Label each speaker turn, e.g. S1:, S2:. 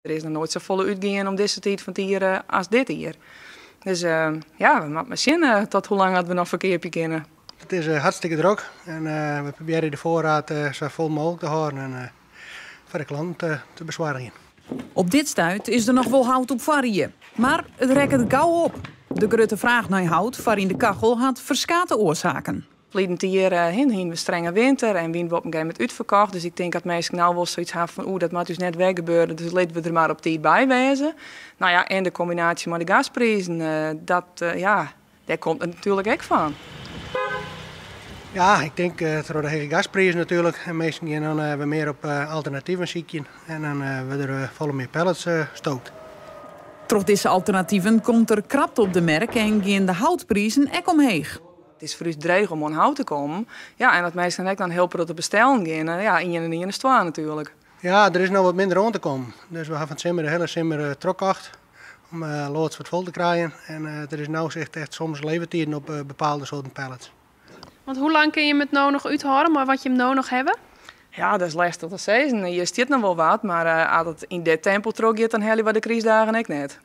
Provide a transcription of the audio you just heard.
S1: Der is noch noait safolle útgien om dizze tiid fan it jier as dit jier. Dus ja, we moatte mar sjen tot hoe lang dat we noch ferkeapje kinne.
S2: It is hartstikke drok en we probearje de foarried sa fol mooglik te hâlden en foar de klanten te besoargjen.
S3: Op dit stuit is der noch wol hout op foarried, mar it rekket gau op. De grutte fraach nei hout foar yn de kachel hat ferskate oarsaken.
S1: Ferleden jier hiene we strenge winter en wiene we op in gegeven momint útferkocht. Dus ik tink dat minsken no wol soiets ha fan oeh, dat moat ús net wer gebeure, dus litte we der mar op tiid by wêze. No ja, en de kombinaasje mei de gasprizen, dat ja, dêr komt it natuerlik ek fan.
S2: Ja, ik tink troch de hege gasprizen natuerlik. En minsken gean dan wer mear op alternativen sykjen en dan wurde der folle mear pallets stookt.
S3: Troch dizze alternativen komt der krapte op de merk en gean de houtprizen ek omheech.
S1: It is foar ús dreech om oan hout te kommen. Ja, en as minsken dan ek dan hiel protte bestellen geane, ja, ien en ien is twa natuerlik.
S2: Ja, der is no wat minder oan te kommen. Dus we ha fan 't simmer de hiele simmer trochkocht om loads wat fol te krijen. En der is no sicht echt soms levertiden op bepaalde soarten pallets.
S4: Want hoe lang kinne jim it no noch úthâlde mei wat jim no noch hawwe?
S1: Ja, dat is lêstich te sizzen. Hjir stiet noch wol wat, mar as it yn dit tempo trochgiet, dan helje we de krystdagen ek net.